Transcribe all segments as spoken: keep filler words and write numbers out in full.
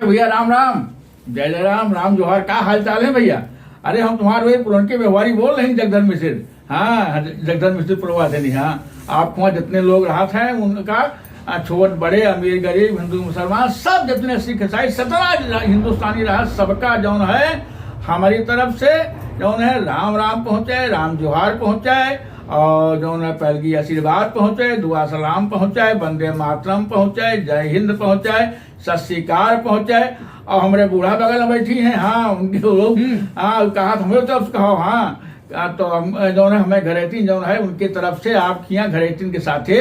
भैया राम राम, जय जय राम, राम जोहार, का हाल चाल है भैया? अरे हम तुम्हारे वही पुरनके व्यवहारी बोल रहे हैं, जगधर मिश्र। हाँ, जगधर मिश्र प्रवासिनी, हाँ। आप वहाँ जितने लोग रहत हैं उनका, आ, छोट बड़े, अमीर गरीब, हिंदू मुसलमान, सब जितने सिख ईसाई सतना हिंदुस्तानी रहा, सबका जौन है हमारी तरफ से जौन है राम राम पहुँचे, राम जोहार पहुँचे, और जौन है पैलगी आशीर्वाद पहुँचे, दुआ सलाम पहुँचे, वंदे मातरम पहुँचे, जय हिंद पहुँचे, सत श्री अकाल पहुँचे। और हमरे बूढ़ा बगल में बैठी हैं, हाँ, उनके लोग, हम्म। हाँ, कहा तो हमरे तरफ से कहो, हाँ, आ, तो हम, जौन है, हमें घरेतीन जौन है, उनके तरफ से आपके यहाँ घरेतीन के साथे,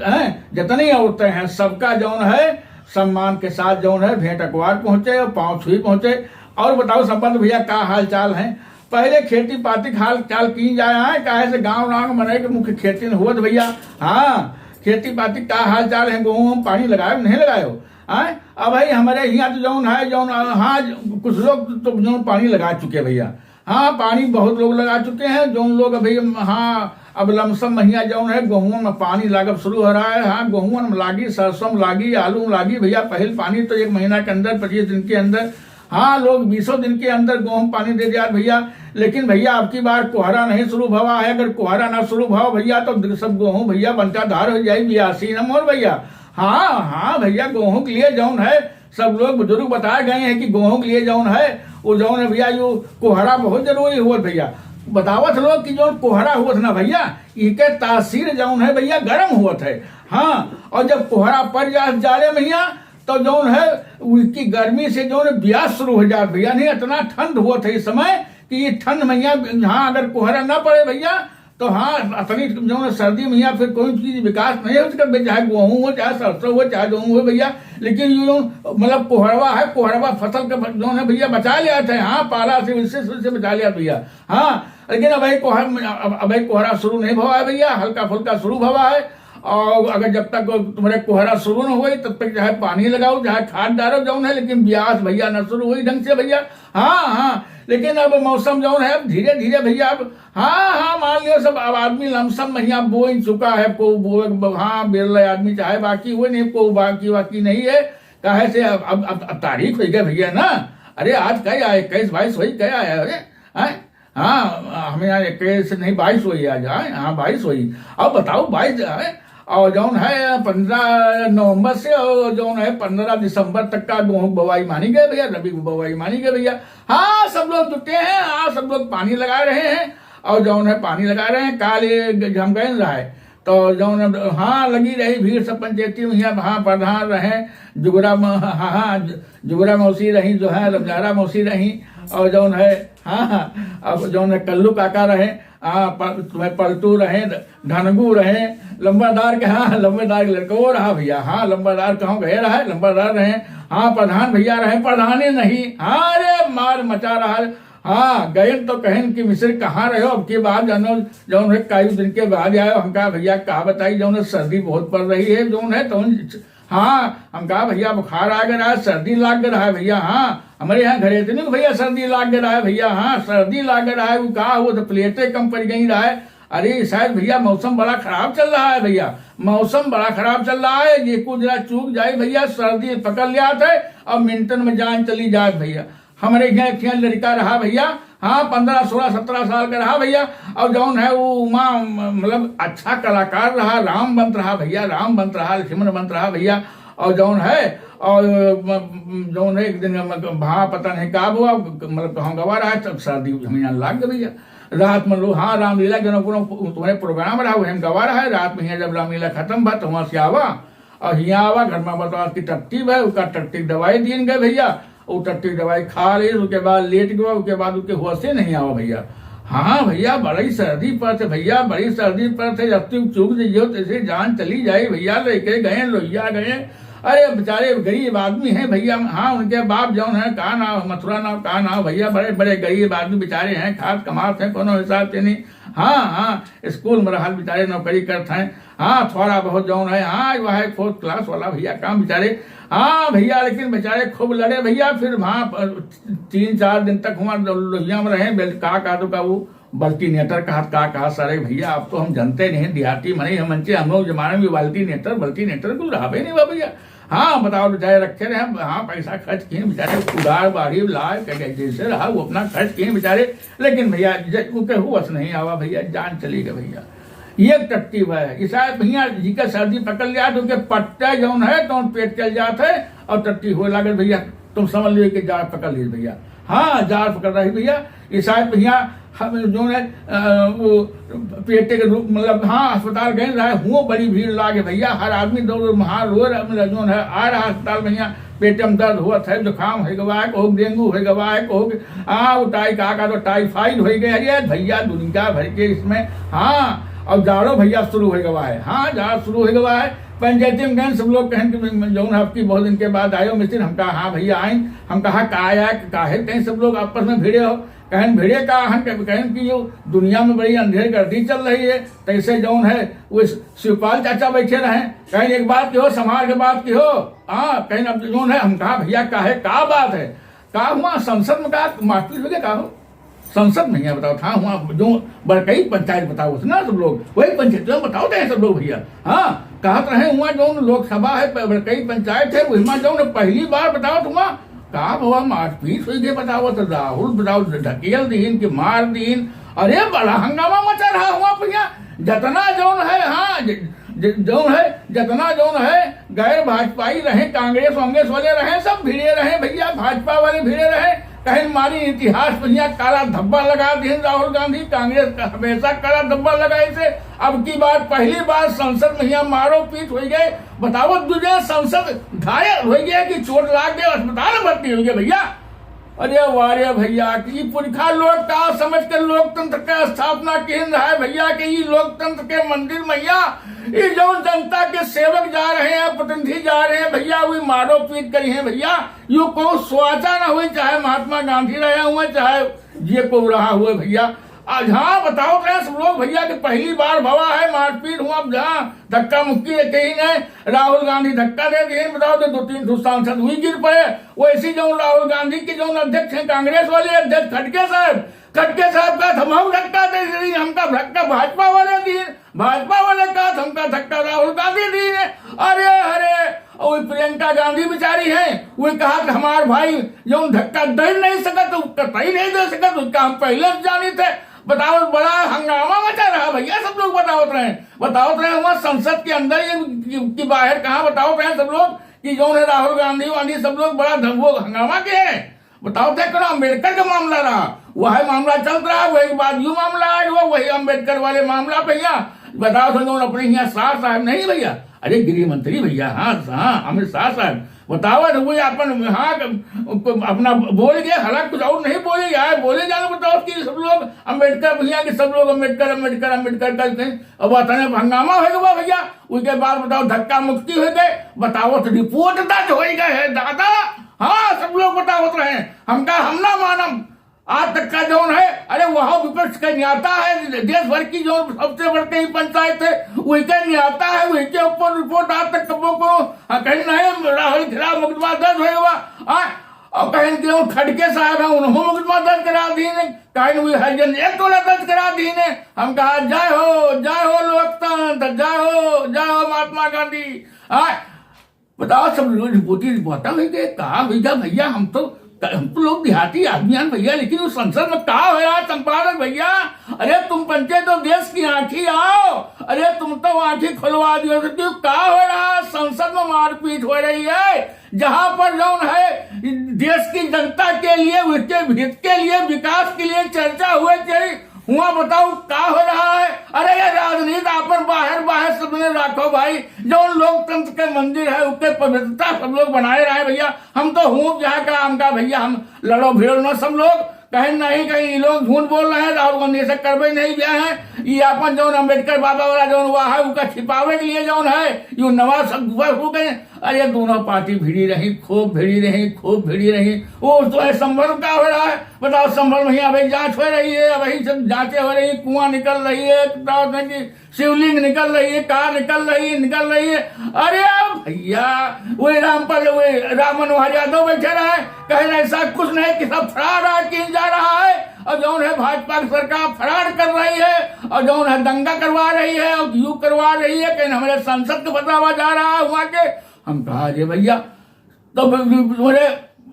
हैं, जितनी औरतें हैं, सबका जौन है, सम्मान के साथ जौन है, भेंट अकवार पहुँचे और पाँव छुई पहुँचे। और बताओ संपत भैया, का हाल चाल है? पहले खेती पाती के हाल चाल की जाए, आए, काहे से गाँव रांग मने के मुख्य खेती न हुआ भैया। हाँ, खेती पाती का हाल चाल है, गेहूँ हम पानी लगाए, नहीं लगाए हो? आए, अब भाई हमारे यहाँ तो जौन है, जौन, हाँ, कुछ लोग तो जौन पानी लगा चुके हैं भैया। हाँ, पानी बहुत लोग लगा चुके हैं, जौन लोग अभी, हाँ, अब लमसम महीना जौन है, गेहूं में पानी लागब शुरू हो रहा है। हाँ, गेहूं में लागी, सरसों में लागी, आलू में लागी भैया। पहिल पानी तो एक महीना के अंदर, पच्चीस दिन के अंदर, हाँ, लोग बीसों दिन के अंदर गेहूं पानी दे दिया भैया। लेकिन भैया, अब की बार कोहरा नहीं शुरू भवा है। अगर कोहरा ना शुरू भवा भैया, तो सब गेहूं भैया बंटाधार हो जाए, बियासी न मोर भैया। हाँ, हाँ भैया, गेहूं के लिए जौन है, सब लोग बुजुर्ग बताए गए हैं कि गेहूं के लिए जौन है, वो जौन है भैया, यो कोहरा बहुत जरूरी हुआ भैया। बतावत लोग कि जौन कोहरा हुआ ना भैया, इके तासीर जौन है भैया, गर्म हुआ है। हाँ, और जब कोहरा पड़ जाए जाड़े भैया, तो जौन है, उसकी गर्मी से जौन है, ब्यास शुरू हो जाए भैया। नहीं, इतना ठंड हुआ था इस समय कि ये ठंड भैया, यहाँ अगर कोहरा ना पड़े भैया, तो हाँ, अतनी जौन है सर्दी में यहाँ फिर कोई चीज विकास नहीं हो सकता, चाहे गेहूं हो, चाहे सरसों हो, चाहे गेहूं हो भैया। लेकिन ये जौन, मतलब, कोहरवा है, कोहरवा फसल का जौन है भैया, बचा लिया था, हाँ, पाला से, इससे, इससे बचा लिया भैया। हाँ, लेकिन अब भाई कोहर-, अब, अब भाई कोहरा शुरू नहीं भवा है भैया, हल्का फुल्का शुरू भवा है। और अगर जब तक तुम्हारे कोहरा शुरू न होई, तब तक चाहे पानी लगाओ, चाहे खाद डालो, जौन है, लेकिन ब्यास भैया न शुरू होई ढंग से भैया। हाँ, हाँ, लेकिन अब मौसम जौन है, अब धीरे धीरे भैया, अब, हाँ, हाँ, मान लियो सब, अब आदमी लमसम महीना बोई चुका है, को बोए, हाँ, बेल रहे आदमी, चाहे बाकी हुए नहीं, को बाकी, बाकी नहीं है। काहे से अब, अब, अब, अब तारीख हो गई भैया ना। अरे, आज क्या है, इक्कीस बाईस होई क्या है? अरे, हैं? हाँ, हमें यहाँ इक्कीस नहीं, बाईस होई आज, हाँ, हाँ, बाईस होई। अब बताओ, बाईस है, और जौन है, पन्द्रह नवंबर से, और जौन है, पन्द्रह दिसंबर तक का गेहूं बुवाई मानी गए भैया, रबी की बुवाई मानी गए भैया। हाँ, सब लोग जुटे हैं, हाँ, सब लोग पानी लगा रहे हैं, और जौन है, पानी लगा रहे हैं। काल ये ग-, हम गए रहा है, तो जौन, हाँ, लगी रही भीड़ सब पंचायती में, यहाँ, हाँ, प्रधान रहे, जुगरा म-, हाँ, हाँ, जु-, जुगरा मौसी रही, जो है, रमजारा मौसी रही, और जौन है, हाँ, हाँ, अब जौन है, कल्लू काका रहे, हाँ, प-, तुम्हें पलटू रहे, ढनगू रहे, लंबरदार के, हाँ, लंबरदार के लड़का वो रहा भैया, हाँ, लंबरदार कहूँ गए रहे, लंबरदार रहे, हाँ, प्रधान भैया रहे, प्रधाने नहीं, हाँ, अरे, मार मचा रहा है। हाँ, गयन तो कहन कि मिसिर कहाँ रहे हो, अब की बात जानो, जौन है, कई दिन के बाद आयो, हमका भैया का बताई, जौन है, सर्दी बहुत पड़ रही है, जौन है, तौन, हाँ, हमका भैया बुखार आ गया है, सर्दी लाग गया है भैया, हाँ, हमारे यहाँ घरे इतने को भैया सर्दी लाग गया है भैया, हाँ, सर्दी लाग गया है, वो का हुआ तो प्लेटें कम पड़ गई रहा है। अरे शायद भैया मौसम बड़ा खराब चल रहा है भैया, मौसम बड़ा खराब चल रहा है, ये कुछ जरा चूक जाए भैया, सर्दी पकड़ लिया था और मिनटन में जान चली जाए भैया। हमरे यहाँ एक ठिया लड़का रहा भैया, हाँ, पन्द्रह, सोलह, सत्रह साल का रहा भैया, और जौन है वो उमा, म-, मतलब अच्छा कलाकार रहा, राम बनत रहा भैया, राम बनत रहा, लक्ष्मण बनत रहा भैया, और जौन है, और म-, म-, जौन है एक दिन म-, वहाँ पता नहीं का हुआ, मतलब कहूँ गवा रहा है, तब सर्दी हम यहाँ लाग गए भैया। रात में लोग, हाँ, रामलीला के कोनो तुम्हारे प्रोग्राम रहा, वही हम गवा रहा है, रात में यहाँ जब रामलीला खत्म भा, तो वहाँ से आवा, और हियाँ आवा, घर में बतावा कि टट्टी बा, उसका टट्टी दवाई दीन गए भैया, वो टट्टी दवाई खा रही, उसके बाद लेट गवा, उसके बाद उसके होशे नहीं आवा भैया। हाँ भैया, बड़ी सर्दी पड़त है भैया, बड़ी सर्दी पड़त है, जब तू चूक जइयो तैसे जान चली जाए भैया, लेके गए, लोहिया गए। अरे बेचारे गरीब आदमी हैं भैया, हाँ, उनके बाप जौन है, का नाम, मथुरा नाम, का नाम भैया, बड़े बड़े गरीब आदमी बेचारे हैं, खात कमात हैं, कोनो हिसाब से नहीं। हाँ, हाँ, स्कूल में रहत बेचारे नौकरी करत हैं, हाँ, थोड़ा बहुत जौन है, हाँ, वह है फोर्थ क्लास वाला भैया काम बेचारे। हाँ भैया, लेकिन बेचारे खूब लड़े भैया, फिर वहाँ पर तीन चार दिन तक वहाँ लोहिया में रहे, बेल-, का, का तो का वो बल्टीनेटर कहा, का, कहा, सारे भैया, अब तो हम जानते नहीं, देहाती मने हम अंचे, हम लोग जमाने में बल्टीनेटर, बल्टीनेटर कुछ रहा भी नहीं बा भैया। हाँ, बताओ, बेचारे रखे रहे, हाँ, पैसा खर्च किए बेचारे, उधार बाढ़ी लाए, कह, कह, जैसे रहा वो अपना खर्च किए बेचारे। लेकिन भैया, ज-, उनके होश नहीं आवा भैया, जान चली गई भैया। ये टट्टी हुआ है, इसाए भैया जी का सर्दी पकड़ लिया तो उनके पट्टे जौन है, तो पेट चल जात है और टट्टी होए लागल भैया। तुम समझ लियो कि जाड़ पकड़ ली भैया। हाँ, जाड़ पकड़ रही भैया। इसाए भैया, हम जौन है, अ, वो पेटे के रूप, मतलब, हाँ, अस्पताल गए रहे, हुओं बड़ी भीड़ लागे भैया, हर आदमी दौड़, दौड़, वहाँ रो रहा, मतलब, जौन है, आ रहा अस्पताल भैया, पेट में दर्द होत है, जुकाम होइ गवा है, कहूँ डेंगू होइ गवा है, कहूँ, हाँ, वो टाई-, का, का तो टाइफाइड होइ गया। अरे भैया, दुनिया भर के इसमें, हाँ, और जाड़ो भैया शुरू होइ गवा है, हाँ, जाड़ शुरू होइ गवा है। पंचायती में गए, सब लोग कहन कि जौन है, आपकी बहुत दिन के बाद आयो मिसिर, हम कहा, हाँ भैया, आइन, हम कहा, का आया, काहे, कहीं सब लोग आपस में भिड़े हो, कहन भिड़े का हन, कहन कि यो दुनिया में बड़ी अंधेर गर्दी चल रही है, तैसे जौन है वो शिवपाल चाचा बैठे रहे, कहन एक बात किहो, संभाल के बात किहो। हाँ, कहन अब जौन है, हम कहा भैया काहे, का बात है, का हुआ संसद में, का मारपीट हो गया, का हो संसद में, यहाँ बताओ था, हुआ जो बड़कई पंचायत बताओ ना सब लोग, वही पंचायत में बताओ थे सब लोग भैया। हाँ, कहत रहे हुआ जौन लोकसभा है, प-, बड़कई पंचायत है, वही में जौन पहली बार बताओ तुम का भवा मारपीट हुई गई, बताओ तो राहुल, बताओ ढकेल दीन कि मार दीन। अरे बड़ा हंगामा मचा रहा हुआ भैया, जतना जौन है, हाँ, ज-, ज-, जौन है, जतना जौन है गैर भाजपाई रहे, कांग्रेस वांग्रेस वाले रहे, सब भिड़े रहे भैया, भाजपा वाले भिड़े रहे, कहीं मारी इतिहास भैया काला धब्बा लगा दीन राहुल गांधी, कांग्रेस का हमेशा काला धब्बा लगाए से, अब की बार पहली बार संसद में यहाँ मारो पीट हुई गए, बताओ, दूजे संसद घायल होइ गया कि चोट लाग गया, अस्पताल में भर्ती होइ गया भैया। अरे वाह रे भैया, कि ई पुरखा लोग का समझ के लोकतंत्र के स्थापना किहिन रहा है भैया, कि ई लोकतंत्र के मंदिर में भैया, ई जौन जनता के सेवक जा रहे हैं, प्रतिनिधि जा रहे हैं भैया, वही मारो पीट करी हैं भैया। यो को स्वाचा ना हुई, चाहे महात्मा गांधी रहे हुए, चाहे जे को रहा हुए भैया। आज हाँ बताओ रहे सब लोग भैया कि पहली बार भवा है मारपीट हुआ, जहाँ धक्का मुक्की है कहीं नहीं, राहुल गांधी धक्का दे दिए, बताओ तो दो तीन ठो सांसद हुई गिर पड़े। वैसी जौन राहुल गांधी के जौन अध्यक्ष हैं, कांग्रेस वाले अध्यक्ष खटके साहब, खटके साहब का थमाऊ धक्का दे दी, हमका धक्का भाजपा वाले दिए, भाजपा वाले का हमका धक्का राहुल गांधी दिए। अरे अरे, और प्रियंका गांधी बेचारी हैं, वो कहा कि हमार भाई जौन धक्का दे नहीं सकत, वो कतई नहीं दे सकत, उसका हम पहले से जानी थे। बताओ, बड़ा हंगामा मचा रहा भैया, सब लोग बतावत रहे, बतावत रहे हमारे संसद के अंदर ये कि, कि बाहर कहाँ बतावत रहे सब लोग कि जौन है राहुल गांधी वांधी सब लोग बड़ा धंगो हंगामा के हैं। बताओ थे कौन अम्बेडकर का मामला रहा, वह मामला चलत रहा, वही के बाद यू मामला आए हुआ, वही अम्बेडकर वाले मामला भैया। बताओ थे जौन अपने यहाँ शाह साहब नहीं भैया, अरे गृह मंत्री भैया, हाँ, हाँ, अमित शाह साहब, बताओ ना, वो अपन, हाँ, अपना बोल गए, हालांकि कुछ और नहीं बोले, यार, बोले जाना, बताओ कि सब लोग अम्बेडकर भैया के, सब लोग अम्बेडकर, अम्बेडकर, अम्बेडकर करते हैं। अब अतने हंगामा हो गया भैया, उसके बाद बताओ धक्का मुक्की हो गए, बताओ तो रिपोर्ट दर्ज हो गए है दादा। हाँ, सब लोग बतावत रहे, हमका हम ना मानम। आज तक का जौन है, अरे वह विपक्ष का नेता है, देश भर की जो सबसे बड़के ही पंचायत है, वही का नेता है, वही के ऊपर रिपोर्ट आज तक कबो को, हाँ, कहीं नहीं राहुल खिलाफ मुकदमा दर्ज हुआ हुआ, हाँ, और कहीं के वो खड़के साहब हैं, उन्होंने मुकदमा दर्ज करा दी ने, कहीं वो हरिजन एक टोला दर्ज करा दी ने। हम कहा, "जय हो, जय हो लोकतंत्र, जय हो, जय हो महात्मा गांधी।" हाँ, बताओ, सब लोग रिपोर्टी रिपोर्टर हुई गए, कहा हुई गया भैया, हम तो, हम तो लोग देहाती आदमी हैं भैया, लेकिन उस संसद में का हो रहा है संपादक भैया? अरे तुम पंचे तो देश की आंखी आओ, अरे तुम तो आंखी खुलवा दियो, तो क्यों का हो रहा है? संसद में मारपीट हो रही है, जहां पर जौन है देश की जनता के लिए, उसके हित के लिए, विकास के लिए चर्चा हुए चाहिए, हुआ बताओ का हो रहा है? अरे ये राजनीति अपन बाहर बाहर सबने रखो भाई, जौन लोकतंत्र के मंदिर है उसके पवित्रता सब लोग बनाए रहे भैया। हम तो हूँ जहाँ का हमका भैया, हम लड़ो भिड़ो ना सब लोग, कहीं नहीं कहीं ये लोग झूठ बोल रहे हैं, राहुल गांधी ऐसा करबे नहीं गया है। ये अपन जौन अम्बेडकर बाबा वाला जौन हुआ है उसका छिपावे के लिए जौन है, यू नवा सब हुआ हो गए। अरे दोनों पार्टी भिड़ी रही, खूब भिड़ी रही, खूब भिड़ी रही। वो तो है संभल का हो रहा है, बताओ, संभल में अभी जांच हो रही है, अभी सब जांचें हो रही, कुआं निकल रही है, बताओ नहीं कि शिवलिंग निकल रही है, कार निकल रही है, निकल रही है। अरे भैया, वही रामपाल, वही राम मनोहर यादव बैठे रहे, कहे ऐसा कुछ नहीं कि सब फरार है, किन जा रहा है, और जौन है भाजपा की सरकार फरार कर रही है, और जौन है दंगा करवा रही है, और यू करवा रही है, कहीं हमारे संसद को बतावा जा रहा है वहाँ के। हम कहा, "अरे भैया, तो ब-, ब-, बोले,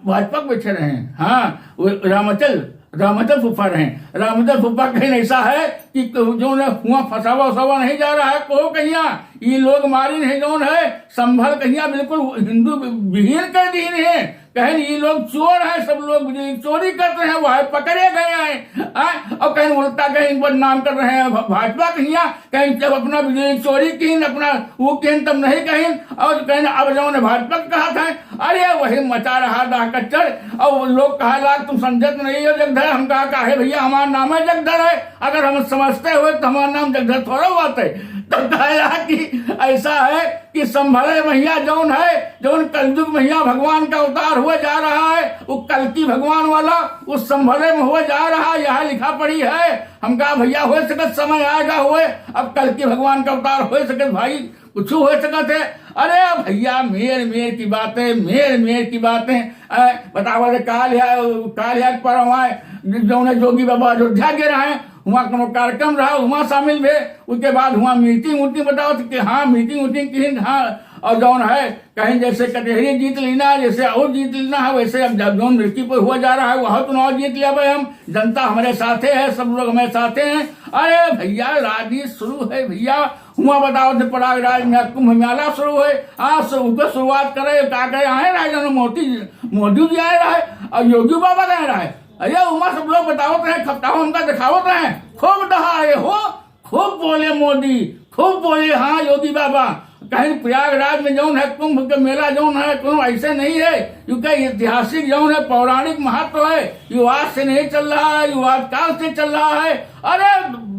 भाजपा के बैठे रहे हैं।" हाँ, वो रामाचल, रामाचल फूफा रहे हैं। रामाचल फूफा कहीं ऐसा है कि जो न हुआ फंसावा उसावा नहीं जा रहा है, को कहिया, ये लोग मारी नहीं जौन है, संभल कहिया बिल्कुल हिंदू विहीन कर दी है। कहें, "ये लोग चोर हैं, सब लोग बिजली चोरी करते हैं, वह पकड़े गए हैं।" आ, और कहें, "उल्टा कहें बदनाम कर रहे हैं भा-, भाजपा के हियाँ, कहें जब अपना बिजली चोरी कीन, अपना वो कीन, तब नहीं कहें।" और कहें, "अब जौन भाजपा के कहा था, अरे वही मचा रहा दाह कच्चर।" और वो लोग कहा, "ला तुम समझत नहीं हो जगधर।" हम कहा, "काहे भैया, हमारा नाम है जगधर है, अगर हम समझते हुए तो हमारा नाम जगधर थोड़ा हुआ था।" तो कहा कि ऐसा है कि संभले महिया जौन है, जौन कलयुग महिया भगवान का अवतार हुआ जा रहा है, वो कल्कि भगवान वाला, वो संभले में हुआ जा रहा है, यहाँ लिखा पड़ी है। हम कहा, "भैया, हो सकत समय आएगा हुए, अब कल्कि भगवान का अवतार हो सकत भाई, कुछ हो सकत है।" अरे भैया, मेर मेर की बातें, मेर मेर की बातें। अ, बतावा रे, काल है, काल है परवाए, जौन है जोगी बाबा अयोध्या के रहे, हुआ कोनो कार्यक्रम रहा, हुआ शामिल भे, उसके बाद हुआ मीटिंग उटिंग, बताओ तो कि हाँ, मीटिंग उटिंग की, हाँ, और जौन है, कहीं जैसे कचहरी जीत लेना, जैसे और जीत लेना है, वैसे अब जब जौन मिर्ची पे हुआ जा रहा है, वह चुनाव जीत लिया भाई हम, जनता हमारे साथे है, सब लोग हमारे साथे हैं। अरे भैया, राजनीति शुरू है भैया, हुआ बताओ तो प्रयागराज में कुंभ मेला शुरू है, आज से उनके शुरुआत करे, का करे, आए रहे जन मोदी, मोदी जी आए रहे और योगी बाबा गए रहे। अरे हुआ सब लोग बतावत रहे, खपटाओ उनका दिखावत रहे, खूब दहा है हो, खूब बोले मोदी, खूब बोले हाँ योगी बाबा। कहीं प्रयागराज में जौन है कुंभ के मेला जौन है, कोनो ऐसे नहीं है, क्योंकि ऐतिहासिक जौन है, पौराणिक महत्व है, यो आज से नहीं चल रहा है, यो आज काल से चल रहा है। अरे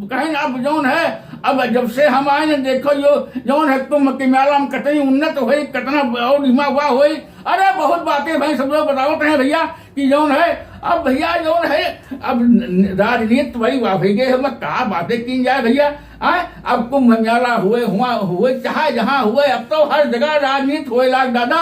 कहीं अब जौन है, अब जब से हम आए न, देखो यो जौन है कुंभ के मेला में कितनी उन्नत हुई, कितना और इमा हुआ हुई। अरे बहुत बातें भाई सब लोग बतावत हैं भैया कि जौन है, अब भैया जौन है, अब न-, न-, राजनीति वही वापस गए, हम का बातें की जाए भैया। आए, अब कुंभ मेला हुए, हुआ हुए, चाहे जहाँ हुए, अब तो हर जगह राजनीति होए लाग दादा,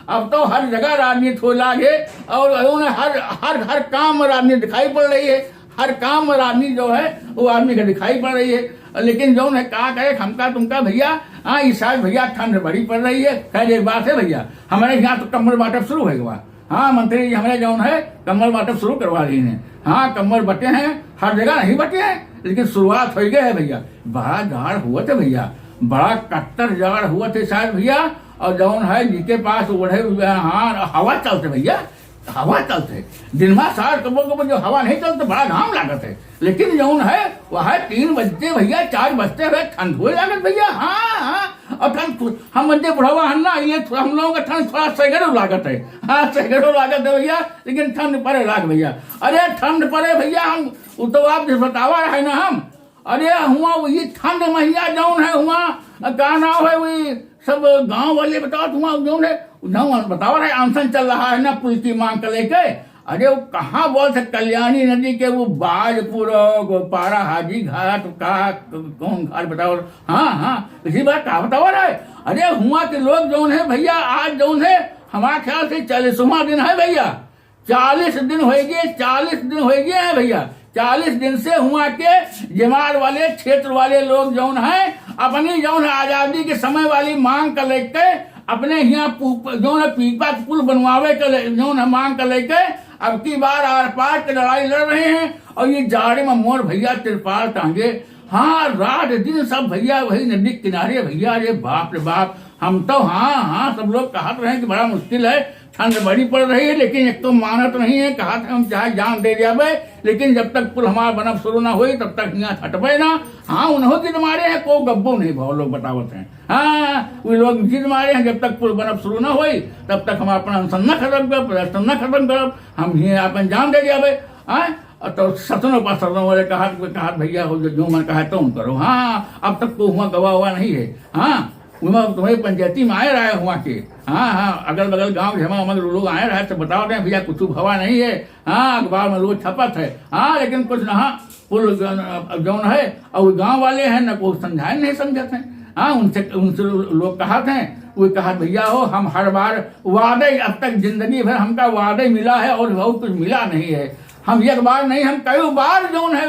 अब तो हर जगह राजनीति होए लागे। और जौन है हर, हर, हर काम में राजनीति दिखाई पड़ रही है, हर काम में राजनीति जो है वो आदमी का दिखाई पड़ रही है। लेकिन जौन है का करे, हमका तुमका भैया, हाँ, इस साल भैया ठंड बड़ी पड़ रही है। खैर एक बात है भैया, हमारे यहाँ तो कम्बल बांटब शुरू हो गवा। हाँ मंत्री जी, हमारे जौन है कम्बल बांटब शुरू करवा रही हैं। हाँ कम्बल बटे हैं, हर जगह नहीं बटे हैं, लेकिन शुरुआत हो गई है भैया। बड़ा जाड़ हुआ थे भैया, बड़ा कट्टर जाड़ हुआ थे शायद भैया। और जौन है जिनके पास ओढ़े हुए, हाँ, हवा चलते भैया, हवा चलते। दिन में सार कबो कबो जो हवा नहीं चलते, बड़ा घाम लागत है, लेकिन जौन है वह है तीन बजते भैया, चार बजते हुए ठंड हुए लागत भैया। हाँ, हाँ, और ठंड थो-, हम बंदे बुढ़ावा हन ना, ये थो-, हम लोगों का ठंड थोड़ा सगरो लागत है। हाँ, सगरो लागत है भैया, लेकिन ठंड पड़े लाग भैया। अरे ठंड पड़े भैया, हम वो तो आप जो बतावा है ना हम, अरे हुआ वही ठंड महिया जौन है, हुआ का नाम है, वही सब गांव वाले बताओ, हुआ जौन है, जौन बताओ रहे, अनशन चल रहा है ना पुल की मांग कर लेके। अरे वो कहाँ बोल से कल्याणी नदी के वो बाजपुर, वो पारा हाजी घाट का, कौन घाट बताओ? हाँ, हाँ, इसी बात का बताओ रहे। अरे हुआ के लोग जौन है भैया, आज जौन है हमारे ख्याल से चालीसवाँ दिन है भैया, चालीस दिन होइगे, चालीस दिन होइगे हैं भैया। चालीस दिन से हुआ के जमार वाले क्षेत्र वाले लोग जौन है अपनी जौन है आजादी के समय वाली मांग का लेके अपने यहाँ पू-, जौन है पीपा के पुल बनवावे के ले-, जौन है मांग का लेके अब की बार आर पार के लड़ाई लड़ रहे हैं। और ये जाड़े में मोर भैया तिरपाल टांगे, हाँ रात दिन सब भैया वही नदी किनारे भैया। अरे बाप रे बाप, हम तो हाँ हाँ सब लोग कहत रहे कि बड़ा मुश्किल है, ठंड बड़ी पड़ रही है, लेकिन एक तो मानत नहीं है, कहा था हम चाहे जान दे जाबे, लेकिन जब तक पुल हमार बनब शुरू ना होई तब तक यहाँ हटबे ना। हाँ उन्हों जिद मारे हैं, को गब्बो नहीं भाव लोग बतावत हैं। हाँ वो लोग जिद मारे हैं, जब तक पुल बनब शुरू ना होई तब तक हम अपना अनशन न खत्म करब, प्रदर्शन न खत्म करब, हम ही अपन जान दे जाबे। हाँ और तो सतनो पर सतनो वाले कहा, कहा भैया हो जो, जो मन कहा तो करो। हाँ अब तक को हुआ गवा हुआ नहीं है। हाँ हुआ तुम्हें पंचायती में आए रहा है हुआ के। हाँ हाँ अगल बगल गांव के हमारे लोग आए रहे तो बताओ रहे भैया कुछ भवा नहीं है। हाँ अखबार में लोग छपत है। हाँ लेकिन कुछ ना पुल जौन है और गांव वाले हैं ना को समझाए नहीं समझते हैं। हाँ उनसे उनसे लोग कहत हैं, वो कहत भैया हो हम हर बार वादे, अब तक जिंदगी भर हमका वादे मिला है और बहुत कुछ मिला नहीं है। हम एक बार नहीं हम कई बार जौन है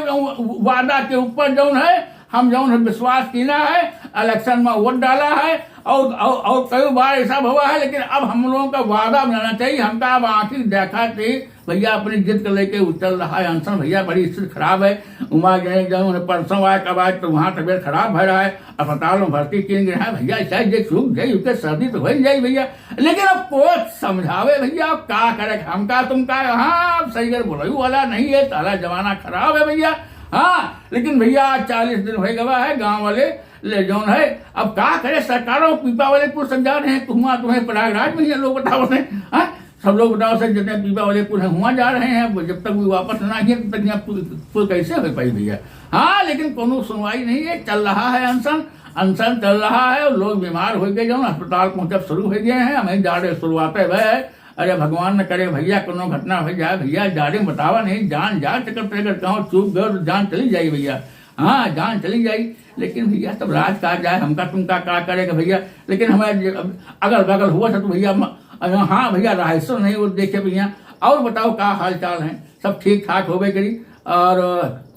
वादा के ऊपर जौन है हम जौन है विश्वास कीना है, इलेक्शन में वोट डाला है और, और, और कई बार ऐसा हुआ है, लेकिन अब हम लोगों का वादा बनाना चाहिए। हमका अब आँखी देखा थी भैया, अपनी जिद के लेके उ चल रहा है अनशन। भैया, बड़ी स्थिति खराब है। उमा गए, जौन उन्हें परसों आए, कब आए, तो वहाँ तबीयत खराब भय रहा है, अस्पताल में भर्ती किए गए हैं। भैया, शायद ये चूक जाई, उनके सर्दी तो हो ही जाई भैया, लेकिन अब कोई समझावे भैया, अब का करे, हमका तुमका, हाँ, अब सही कर बोलई वाला नहीं है, साला जमाना खराब है भैया। हाँ, लेकिन भैया, आज चालीस दिन हो गवा है, गाँव वाले ले जौन है, अब का करे, सरकारों पीपा वाले कुल सब जा रहे हैं, तो हुआ तुम्हें प्रयागराज में ही लोग बताओ से, हाँ, सब लोग बताओ से, जितने पीपा वाले कुल हैं, हुआ जा रहे हैं। वो जब तक वो वापस ना आए, तब तक यहाँ पुल, पुल कैसे हो पाई भैया? हाँ, लेकिन कोनो सुनवाई नहीं है, चल रहा है अनशन, अनशन चल रहा है, और लोग बीमार हो गए, जौन अस्पताल पहुँचब शुरू हो गए हैं, हमें जाड़े शुरुआत है। अरे भगवान न करे भैया, कोनो घटना हो जाए भैया, जाड़े में बतावा नहीं, जान जा चक्कर पे, अगर कहूँ चूक गए तो जान चली जाई भैया। हाँ, जान चली जाई। लेकिन भैया, तब राज का जाए, हमका तुमका का करेगा भैया? लेकिन हमारे जे-, अब अगल बगल हुआ था तो भैया, म-, अरे हाँ भैया, राहेश्वर नहीं वो देखे भैया। और बताओ, का हाल चाल है? सब ठीक ठाक होबे करी। और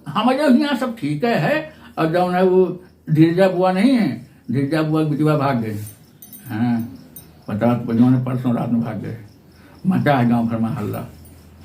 हम जो यहाँ सब ठीक है, है। और जौन है वो धीरजा बुआ नहीं है, धीरजा बुआ के बिटिया भाग गए। हाँ, बताओ, तो जौन है परसों रात में भाग गए। मचा है गाँव भर में हल्ला।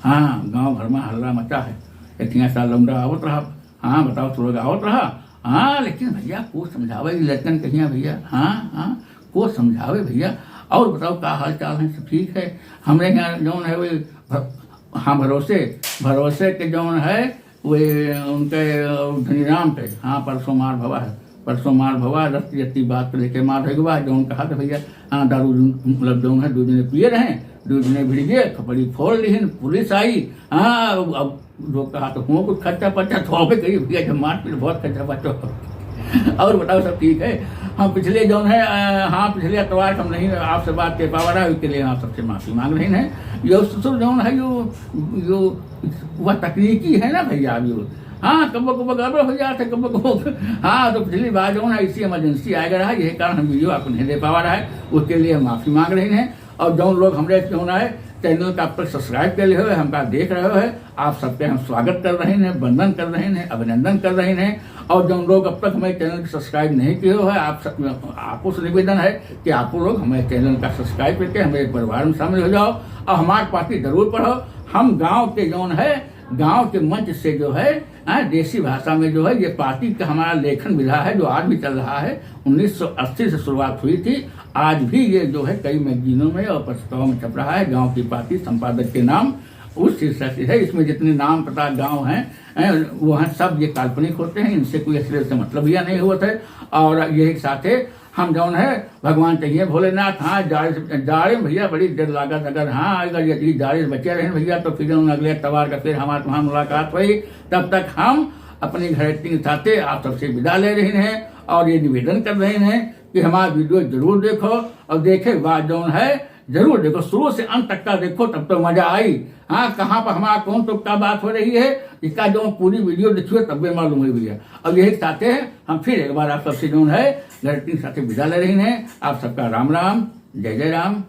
हाँ, गाँव भर में हल्ला मचा है। एक यहाँ साल लौंडा आवत रहा। हाँ, बताओ, तो लोग आवत रहा। हाँ, लेकिन भैया, को समझावे ई लड़कन कहिया भैया? हाँ, हाँ, को समझावे भैया? और बताओ, का हाल चाल है? सब ठीक है? हमरे यहाँ जौन है, वो भ-, हाँ, भरोसे, भरोसे के जौन है, वे उनके, अ, धनीराम पे, हाँ, परसों मार भवा है, परसों मार भवा, रत्ती रत्ती बात को लेके मार हो गवा, जौन कहा था भैया, हाँ, दारू जून, मतलब जौन है, दो जने पिए रहे, दो जने भिड़ गए, खपड़ी फोड़ लिहिन, पुलिस आई, हाँ, अब, अब जो कहा तो हुआ कुछ खर्चा पर्चा तो होबे करी भैया, जब मारपीट बहुत खर्चा पर्चा हो। और बताओ, सब ठीक है? हम पिछले जौन है, अ, हाँ, पिछले अतवार हम नहीं आपसे बात कर पावा रहा, उसके लिए आप सबसे माफी मांग रहे हैं। यो ससुर जौन है, यो, यो वह तकनीकी है ना भैया, अभी वो, हाँ, कबो कबो गड़बड़ हो जात है, कबो कबो, हाँ, तो पिछली बार जौन है, इसी इमरजेंसी आएगा रहा, यही कारण हम वीडियो आपको नहीं दे पावा रहा है, उसके लिए हम माफी मांग रहे हैं। और जौन लोग हमरे जौन है, चैनल का अब तक सब्सक्राइब कर ले हो, हमका देख रहे हो, आप सबके हम स्वागत कर रहे हैं, वंदन कर रहे हैं, अभिनंदन कर रहे हैं। और जौन लोग अब तक हमारे चैनल को सब्सक्राइब नहीं किए हो है, आप सब, आपको से निवेदन है कि आप लोग हमारे चैनल का सब्सक्राइब करके हमारे परिवार में शामिल हो जाओ और हमारे पाती जरूर पढ़ो। हम गांव के जौन है, गांव के मंच से जो है, हाँ, देसी भाषा में जो है, ये पाती का हमारा लेखन विधा है, जो आज भी चल रहा है। उन्नीस सौ अस्सी से शुरुआत हुई थी, आज भी ये जो है, कई मैगजीनों में और पत्रिकाओं में छप रहा है, गांव की पाती संपादक के नाम उस शीर्षक से है। इसमें जितने नाम, पता, गांव हैं, हैं, वो हैं, सब ये काल्पनिक होते हैं, इनसे कोई असलियत से मतलब या नहीं होता है। और यही साथे हम जौन है, भगवान चाहिए भोलेनाथ, हाँ, जाड़े से, जाड़े में भैया बड़ी देर लागत, अगर, हाँ, अगर ये, ये जाड़े से बचे रहें भैया, तो फिर जौन अगले अतवार का फिर हमारे, वहाँ मुलाकात हुई। तब तक हम अपनी घरेती के साथे आप सबसे विदा ले रहे हैं और ये निवेदन कर रहे हैं कि हमारा वीडियो जरूर देखो और देखे के बाद जौन है, जरूर देखो, शुरू से अंत तक का देखो, तब तो मजा आई। हाँ, कहाँ पर हमारा कौन तो क्या बात हो रही है, इसका जो पूरी वीडियो देखिए, तब भी मालूम होई भैया। अब यही साथे हैं, हम फिर एक बार आप सबसे जौन है, घरेती के साथे विदा ले रहे हैं। आप सबका राम राम, जय जय राम।